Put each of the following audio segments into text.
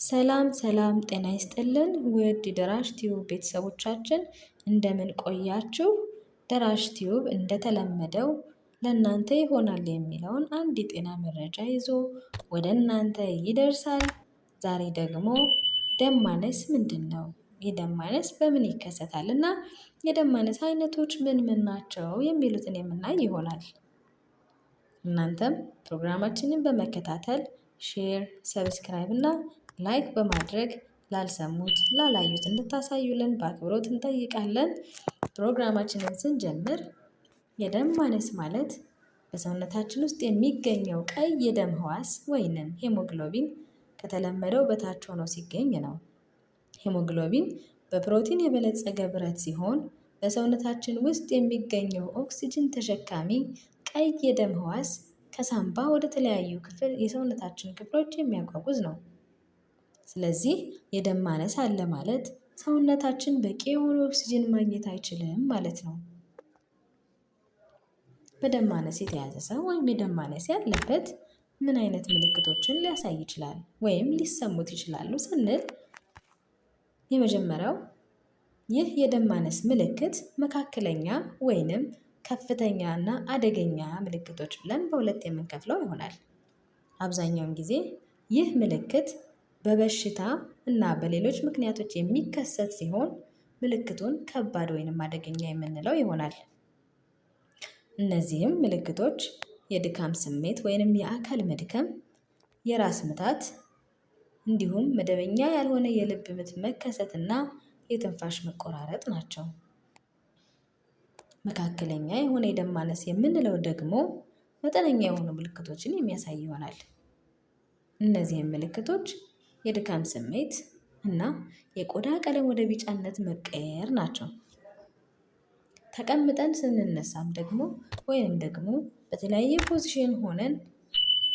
ሰላም ሰላም፣ ጤና ይስጥልን ውድ ደራሽ ቲዩብ ቤተሰቦቻችን፣ እንደምን ቆያችሁ? ደራሽ ቲዩብ እንደተለመደው ለእናንተ ይሆናል የሚለውን አንድ የጤና መረጃ ይዞ ወደ እናንተ ይደርሳል። ዛሬ ደግሞ ደም ማነስ ምንድን ነው? የደም ማነስ በምን ይከሰታል? እና የደም ማነስ አይነቶች ምን ምን ናቸው? የሚሉትን የምናይ ይሆናል። እናንተም ፕሮግራማችንን በመከታተል share፣ subscribe እና like በማድረግ ላልሰሙት ላላዩት እንድታሳዩልን በአክብሮት እንጠይቃለን። ፕሮግራማችንን ስንጀምር የደም ማነስ ማለት በሰውነታችን ውስጥ የሚገኘው ቀይ የደም ህዋስ ወይንም ሄሞግሎቢን ከተለመደው በታች ሆኖ ሲገኝ ነው። ሄሞግሎቢን በፕሮቲን የበለጸገ ብረት ሲሆን በሰውነታችን ውስጥ የሚገኘው ኦክሲጅን ተሸካሚ ቀይ የደም ህዋስ ከሳምባ ወደ ተለያዩ ክፍል የሰውነታችን ክፍሎች የሚያጓጉዝ ነው። ስለዚህ የደም ማነስ አለ ማለት ሰውነታችን በቂ የሆነ ኦክሲጅን ማግኘት አይችልም ማለት ነው። በደም ማነስ የተያዘ ሰው ወይም የደም ማነስ ያለበት ምን አይነት ምልክቶችን ሊያሳይ ይችላል ወይም ሊሰሙት ይችላሉ ስንል፣ የመጀመሪያው ይህ የደም ማነስ ምልክት መካከለኛ ወይንም ከፍተኛ እና አደገኛ ምልክቶች ብለን በሁለት የምንከፍለው ይሆናል። አብዛኛውን ጊዜ ይህ ምልክት በበሽታ እና በሌሎች ምክንያቶች የሚከሰት ሲሆን ምልክቱን ከባድ ወይንም አደገኛ የምንለው ይሆናል። እነዚህም ምልክቶች የድካም ስሜት ወይንም የአካል መድከም፣ የራስ ምታት፣ እንዲሁም መደበኛ ያልሆነ የልብ ምት መከሰትና የትንፋሽ መቆራረጥ ናቸው። መካከለኛ የሆነ የደም ማነስ የምንለው ደግሞ መጠነኛ የሆኑ ምልክቶችን የሚያሳይ ይሆናል። እነዚህም ምልክቶች የድካም ስሜት እና የቆዳ ቀለም ወደ ቢጫነት መቀየር ናቸው። ተቀምጠን ስንነሳም ደግሞ ወይም ደግሞ በተለያየ position ሆነን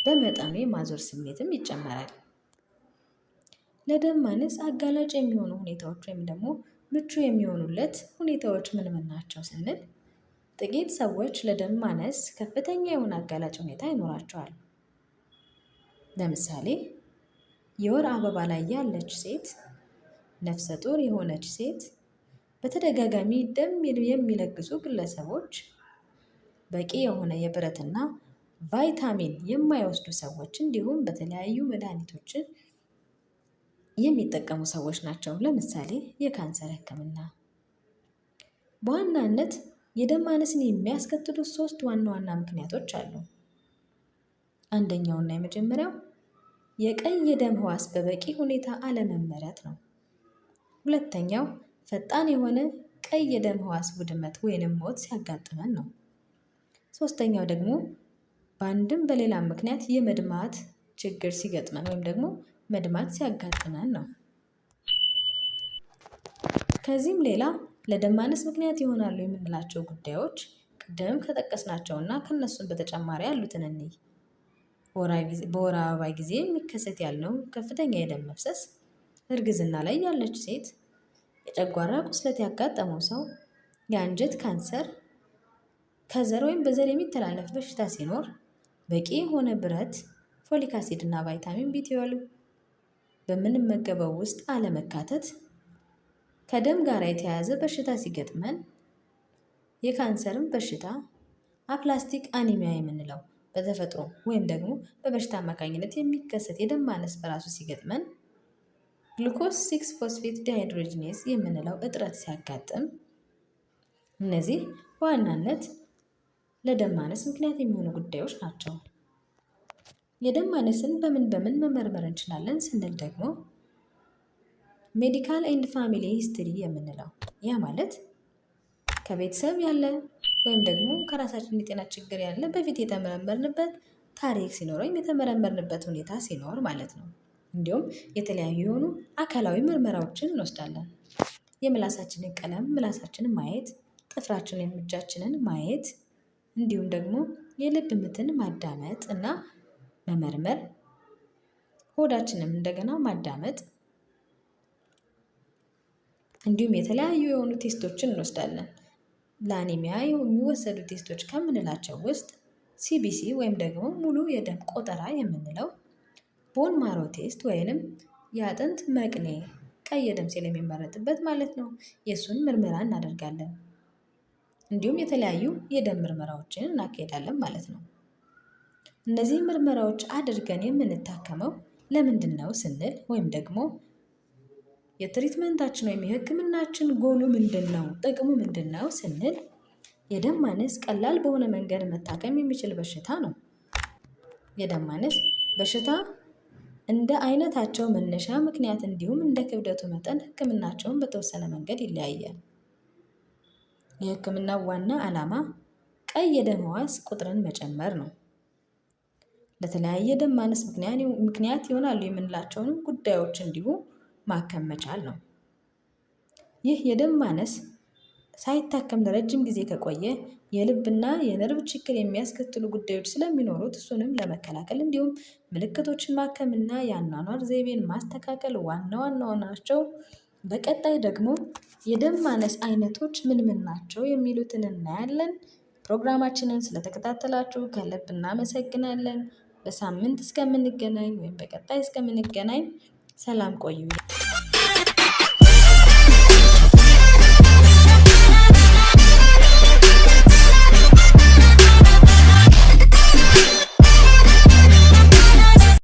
በመጠኑ የማዞር ስሜትም ይጨመራል። ለደም ማነስ አጋላጭ የሚሆኑ ሁኔታዎች ወይም ደግሞ ምቹ የሚሆኑለት ሁኔታዎች ምን ምን ናቸው ስንል፣ ጥቂት ሰዎች ለደም ማነስ ከፍተኛ የሆነ አጋላጭ ሁኔታ ይኖራቸዋል። ለምሳሌ የወር አበባ ላይ ያለች ሴት፣ ነፍሰ ጡር የሆነች ሴት፣ በተደጋጋሚ ደም የሚለግሱ ግለሰቦች፣ በቂ የሆነ የብረትና ቫይታሚን የማይወስዱ ሰዎች እንዲሁም በተለያዩ መድኃኒቶችን የሚጠቀሙ ሰዎች ናቸው። ለምሳሌ የካንሰር ሕክምና። በዋናነት የደም ማነስን የሚያስከትሉ ሶስት ዋና ዋና ምክንያቶች አሉ። አንደኛውና የመጀመሪያው የቀይ የደም ህዋስ በበቂ ሁኔታ አለመመረት ነው። ሁለተኛው ፈጣን የሆነ ቀይ የደም ህዋስ ውድመት ወይንም ሞት ሲያጋጥመን ነው። ሶስተኛው ደግሞ በአንድም በሌላም ምክንያት የመድማት ችግር ሲገጥመን ወይም ደግሞ መድማት ሲያጋጥመን ነው። ከዚህም ሌላ ለደም ማነስ ምክንያት ይሆናሉ የምንላቸው ጉዳዮች ቅድም ከጠቀስናቸው እና ከእነሱም በተጨማሪ ያሉትን እንይ። በወር አበባ ጊዜ የሚከሰት ያልነው ከፍተኛ የደም መፍሰስ፣ እርግዝና ላይ ያለች ሴት፣ የጨጓራ ቁስለት ያጋጠመው ሰው፣ የአንጀት ካንሰር፣ ከዘር ወይም በዘር የሚተላለፍ በሽታ ሲኖር፣ በቂ የሆነ ብረት፣ folic acid እና ቫይታሚን B12 በምንመገበው ውስጥ አለመካተት፣ ከደም ጋር የተያያዘ በሽታ ሲገጥመን፣ የካንሰርም በሽታ፣ aplastic anemia የምንለው በተፈጥሮ ወይም ደግሞ በበሽታ አማካኝነት የሚከሰት የደም ማነስ በራሱ ሲገጥመን፣ glucose 6 phosphate dehydrogenase የምንለው እጥረት ሲያጋጥም፣ እነዚህ በዋናነት ለደም ማነስ ምክንያት የሚሆኑ ጉዳዮች ናቸው። የደም ማነስን በምን በምን መመርመር እንችላለን ስንል ደግሞ medical and family history የምንለው፣ ያ ማለት ከቤተሰብ ያለ ወይም ደግሞ ከራሳችን የጤና ችግር ያለ በፊት የተመረመርንበት ታሪክ ሲኖር ወይም የተመረመርንበት ሁኔታ ሲኖር ማለት ነው። እንዲሁም የተለያዩ የሆኑ አካላዊ ምርመራዎችን እንወስዳለን። የምላሳችንን ቀለም፣ ምላሳችንን ማየት፣ ጥፍራችንን ወይም እጃችንን ማየት፣ እንዲሁም ደግሞ የልብ ምትን ማዳመጥ እና መመርመር፣ ሆዳችንም እንደገና ማዳመጥ፣ እንዲሁም የተለያዩ የሆኑ test ኦችን እንወስዳለን። ለ anemia የሚወሰዱ test ኦች ከምንላቸው ውስጥ CBC ወይም ደግሞ ሙሉ የደም ቆጠራ የምንለው፣ bone marrow test ወይንም የአጥንት መቅኔ ቀይ የደም ሴል የሚመረትበት ማለት ነው። የእሱን ምርመራ እናደርጋለን። እንዲሁም የተለያዩ የደም ምርመራዎችን እናካሄዳለን ማለት ነው። እነዚህ ምርመራዎች አድርገን የምንታከመው ለምንድን ነው ስንል ወይም ደግሞ የ treatment ኣችን ወይም የህክምናችን ጎሉ ምንድን ነው፣ ጥቅሙ ምንድን ነው ስንል የደም ማነስ ቀላል በሆነ መንገድ መታከም የሚችል በሽታ ነው። የደም ማነስ በሽታ እንደ አይነታቸው መነሻ ምክንያት እንዲሁም እንደ ክብደቱ መጠን ህክምናቸውን በተወሰነ መንገድ ይለያያል። የህክምናው ዋና ዓላማ ቀይ የደም ሕዋስ ቁጥርን መጨመር ነው። ለተለያየ ደም ማነስ ምክንያት ይሆናሉ የምንላቸውንም ጉዳዮች እንዲሁ ማከም መቻል ነው። ይህ የደም ማነስ ሳይታከም ለረጅም ጊዜ ከቆየ የልብና የነርቭ ችግር የሚያስከትሉ ጉዳዮች ስለሚኖሩት እሱንም ለመከላከል እንዲሁም ምልክቶችን ማከምና የአኗኗር ዘይቤን ማስተካከል ዋና ዋናው ናቸው። በቀጣይ ደግሞ የደም ማነስ አይነቶች ምን ምን ናቸው የሚሉትን እናያለን። ፕሮግራማችንን ስለተከታተላችሁ ከልብ እናመሰግናለን። በሳምንት እስከምንገናኝ ወይም በቀጣይ እስከምንገናኝ ሰላም ቆዩ።